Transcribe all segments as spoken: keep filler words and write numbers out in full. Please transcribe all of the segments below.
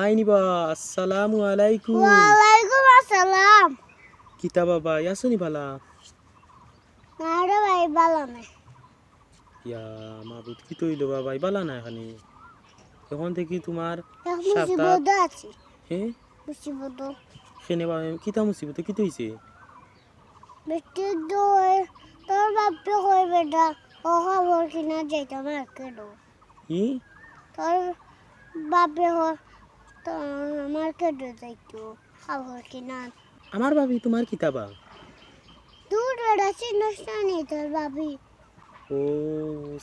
আইনি বা, আসসালামু আলাইকুম। ওয়ালাইকুম আসসালাম। কিতা বা ভাই, আছো নি ভালা? না রে ভাই, ভালা নাই। ইয়া মাবুদ, কিতা অইলো বা ভাই, ভালা নাই খানি? অখন থাকি তুমার এক সাত আট মুসিবত আছে। হে? মুসিবত। কেনে বা, কিতা মুসিবত, কিতা অইছে? বেটি দই, তোর বাপে কয় বেটা, ও কাপড় কিনা যাইতাম মার্কেটো। ই? তোর বাপে হ-, তো মার্কেটো যাইতো কাপড় কিনা। আমার ভাবি তুমার কিতা বা? দূর বেটা, চিনস না নি তোর ভাবি? ও,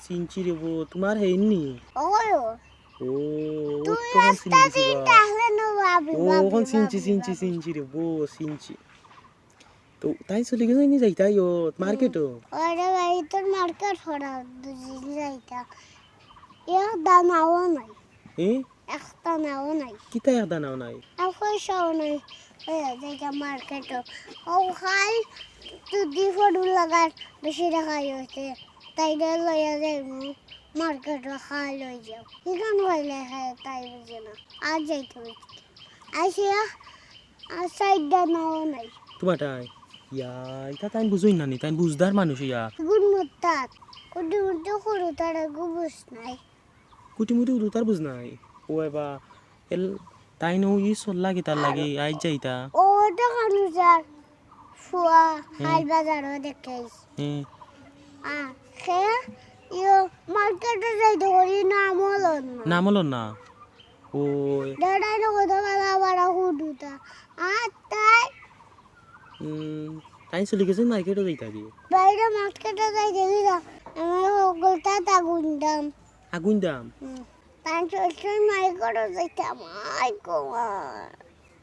চিনছি রে বো, তুমার হেইন নি? ওই ও। ও, তুই তখন চিনি আস্তা গেছি দিন বা। তাহলে নো ভাবি, ও, ভাবি, অখন চিনছি, ভাবি, চিনছি, ভাবি। চিনছি রে বো, চিনছি। তো তাইন চলি গেছইন নি যাইতা ইয়ো মার্কেটো? ওরে ভাই, তোর মার্কেট হরা দুদিন যাইতা। এক দানাও নাই। এ? এক দানাও নাই। কিতা এক দানাও নাই? এক পয়সাও নাই। এ, যাইতা মার্কেটো। ও খাই তো দি ফটো লাগার বেশি দেখা হইছে। তাইরে লইয়া যাইমু মার্কেটো, খাই লই যাও। ইখান কইলে খায় তাই বুঝে না। আর যাইতে হইছে। আইসিয়া আর সাইড দানাও নাই। তুমাটাই? ইয়া, ইতা তাইন বুঝইন না নি, তাইন বুঝদার মানুষ ইয়া। গুণ মুতাত, কুটি মুটি হুরুতার গু বুঝ নাই। কুটি মুটি হুরুতার বুঝ নাই? ও এবা, এল, তাইন ও ই চল্লা কিতার লাগি, আইজ যাইতা। ও তো কানুজার ফুয়া, হুম। হাই বাজারও দেখাইস। হুম। আ, খে, ইয়ো, মার্কেটো যাইতে করি নাম হলো না। নাম হলো না? ওই। দাদাই না কত বালা বালা হুরুতা। আর তাই? উম, তাইন চলি গেছইন মার্কেটো যাইতা কি? বাইরে মার্কেটো যাই দেখি না। আমার হকলতা তা গুন্ডাম। আগুন দাম? হুম। তাইন চলছইন মার্কেটো যাইতা, মাই গো মাই।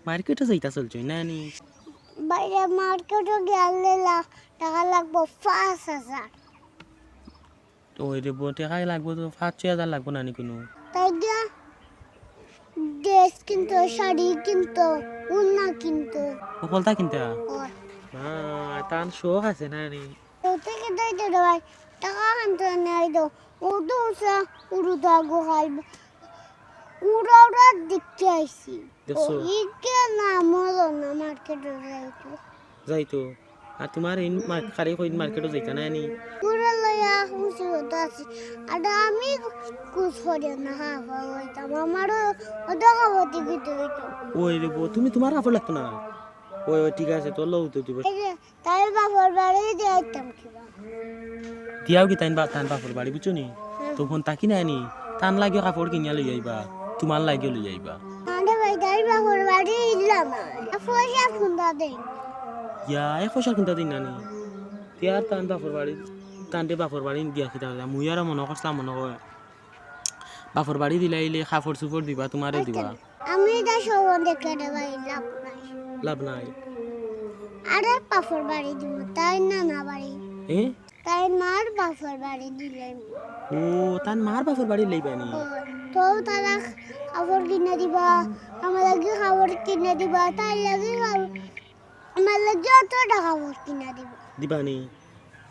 মার্কেটো যাইতা চলছইন না নি? বাইরে মার্কেটো গেলে লা-, টাকা লাগবো পাঁচ হাজার। ওই রে বো, টেকা লাগবো তো, পাঁচ ছয় হাজার লাগবো না নি কুনু? তাই দিয়া ড্রেস কিনতো, শাড়ি কিনতো, উন্না কিনতো। হকলতা কিনতা? ও। না, তান শখ আছে না নি? তো থেকে দই দে ভাই, টাকা আনতে নাই তো। ও তো উসা উড়ু দাগো খাইব। উড়া উড়া দেখতে আইছি। দেখছো? ও, ইকে নাম হলো না মার্কেটো যাইতো। যাইতো। আর তুমার ইন মার-, খালি কইন মার্কেটো যাইতা না নি? পুরা লইয়া মুসিবত আছি। আর আমি কুছ করি না, হা, হা, হইতাম। আমারও ওটা খাবো টিকিট হইতো। ওই রে বো, তুমি তুমার কাপড় লাগতো না। ওই, ওই, ঠিক আছে, তোর লও তো দিব। এই যে, তাই বাপর বাড়ি দিয়ে আইতাম কিবা। দিয়াও কি তাইন বা-, তান বাপর বাড়ি, বুঝছো নি? হুম। তো ফোন তাকি নাই নি? তান লাগিও কাপড় কিনিয়া লই আইবা, তুমার লাগিও লই আইবা। আরে ভাই, তাই বাপর বাড়ি ইল্লা না। পয়সা কুন্তা দেই। ইয়া, এক পয়সা কুন্তা দেই না নি? তে আর তান বাপর বাড়ি, তানরে বাপর বাড়ি দিয়া কিতা করতা? মুই আরো মনো করছলাম, মনো কয়। বাপর বাড়ি দিলাইলে কাপড় চুপড় দিবা, তুমারে দিবা। আমি এটা সব দেখে রে ভাই, লাভ নাই। লাভ নাই। আরে বাপর বাড়ি দিব, তাই না না বাড়ি। এ? তাই মার বাপর বাড়ি দিলাইমু। ও, তান মার বাপর বাড়ি লইবা নি? ও, তো তারা কাপড় কিনা দিবা, আমার লাগি কাপড় কিনা দিবা, তাই লাগি কাপড় আমার লাগি অত টাকা ভর্তি না দিব। দিবা নি?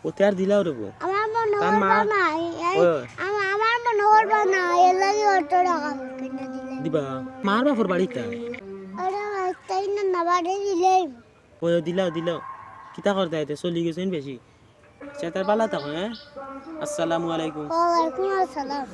ও তে আর দিলাও রে বো। আমার মনে তার হয় মা, বা নাই, এই, ওই। আমা-, আমার মনে হয় বা নাই, এর লাগি অত টাকা ভর্তি না দিলে। দিবা। মার বাপর বাড়িত। আরে, তাই না, না বাড়ি দিলেই। ওই, দিলাও, দিলাও। কিতা করতে আইতে? চলি গেছইন বেশি। সে তার বালা থাকো, হ্যাঁ? আসসালামু আলাইকুম। ওয়ালাইকুম আসসালাম।